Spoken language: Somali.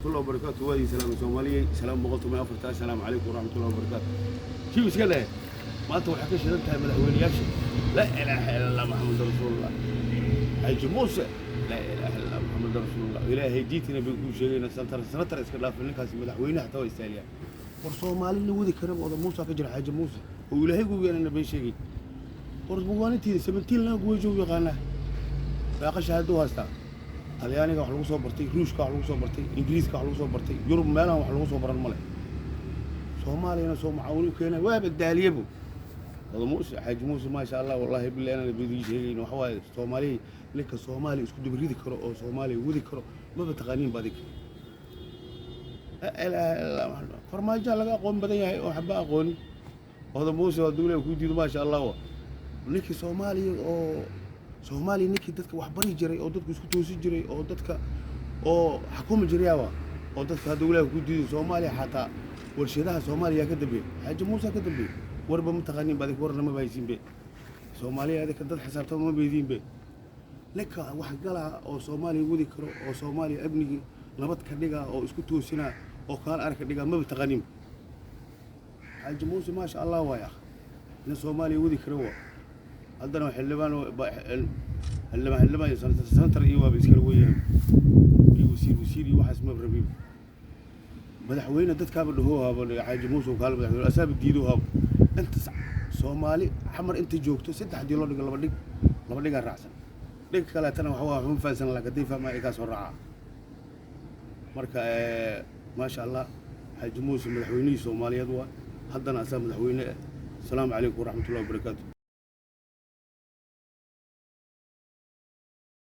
Waraxmatullahi wabarakaatu. Waadii salaamay Soomaaliyey, salaam 114-ta. Assalaamu calaykum waraxmatullahi wabarakaatu. Jiib iska leh, maanta waxay ka shidan tahay madaxweyneyaasha. Laa ilaaha ila Allah, Maxamed rasuulullah. Xaaji Muuse, laa ilaaha illa Allah, Maxamed rasuulullah. Ilaahay diintina bay kuu sheegayna. Senator, senator iska dhaafay, ninkaasi madaxweyne xataa waa istaaliyaa. War Soomaali la wadi kara oda Muusa ka jira, Xaaji Muuse oo Ilaahay gugeenana bay sheegay. War muwaanintiida 17 language u yaqaanaa, baaqasha hadduu haystaa. Talyaaniga wax lagu soo bartay, Ruushka wax lagu soo bartay, Ingiriiska wax lagu soo bartay, Yurub meelahan wax lagu soo baran ma leh. Soomaaliyana soo macaawin u keenay, waaba daaliyabu oda Muuse, Xaaji Muuse, maasha Allah. Wallahi billahi inaan bidii sheegayn. Waxa waaye, Soomaaliya, ninka Soomaaliya isku dubridi karo oo Soomaaliya wadi karo maba taqaaniin ba adinka. Laa ilaaha illa Allah. Farmaajoa laga aqoon badan yahay oo waxba aqoonin. Oda Muuse waa duule kuu diido, maasha Allah. Wa ninkii Soomaaliya oo Soomaaliya, ninkii dadka wax bari jiray oo dadku isku toosi jiray oo dadka oo xukumi jiray waa oo dadka hadda Ilaahay ku diido. Soomaaliya xataa warshadaha Soomaaliya ka dambeeyay, Xaaji Muuse ka dambeeyay. Warba ma taqaanin ba adinka, warna ma haysiin be. Soomaaliya adinka dad xisaabtama ma baydiin be. Ninka wax galaa oo Soomaaliya wadi karo oo Soomaaliya amnigii nabad ka dhigaa oo isku toosinaa oo kaal arka dhigaa maba taqaanin. Xaaji Muuse, maasha Allah, waay ah nin Soomaaliya wadi karo waa. Haddana xildhibaan, xildhibaan, xildhibaan iyo senator, senator iyo waaba iskala weeyaan iyo wasiir, wasiir iyo waxaas ma rabin. Madaxweyne dadkaaba dhahoo haba Xaaji Muuse kaala madaxweyne asaaba diido haba. Inta Soomaali Xamar inta joogto, saddex haddii loo dhigo, laba dhig, laba dhigaa raacsan, dhig kaleetana waxa waa waxma fahansan, laakiin haddii fahmaa ay kaa soo raacaa. Marka maasha Allah, Xaaji Muuse madaxweynihii Soomaaliyeed waa, haddana asaa madaxweyne. Asalaamu calaykum waraxmatullahi wabarakaatu.